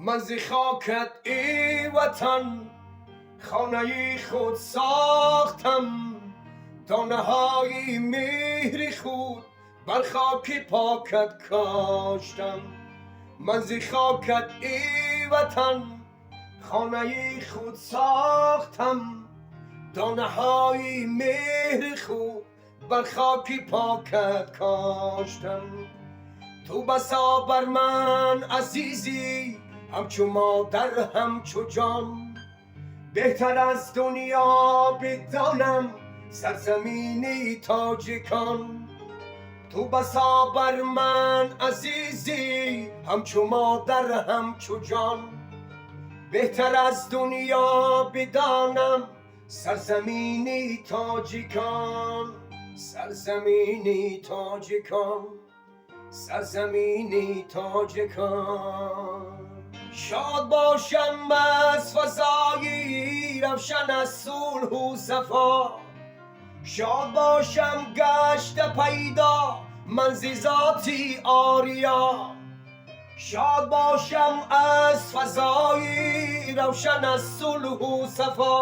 Ман зи хокат, эй ватан, хонаи худ сохтам, донаҳои меҳри худ бар хоки покат коштам. Ман зи хокат, эй ватан, хонаи худ сохтам, донаҳои меҳри худ бар хоки покат коштам. Ту басо бар ман азизӣ, ҳамчу модар, ҳамчу ҷон. Беҳтар аз дунё бидонам сарзамини тоҷикон. Ту басо бар ман азизӣ, ҳамчу модар, ҳамчу ҷон. Беҳтар аз дунё бидонам сарзамини тоҷикон, сарзамини тоҷикон, сарзамини тоҷикон. Шод бошам аз фазои равшан, аз сулҳу сафо. Шод бошам, гашта пайдо ман зи зоти ориё. Шод бошам аз фазои равшан, аз сулҳу сафо.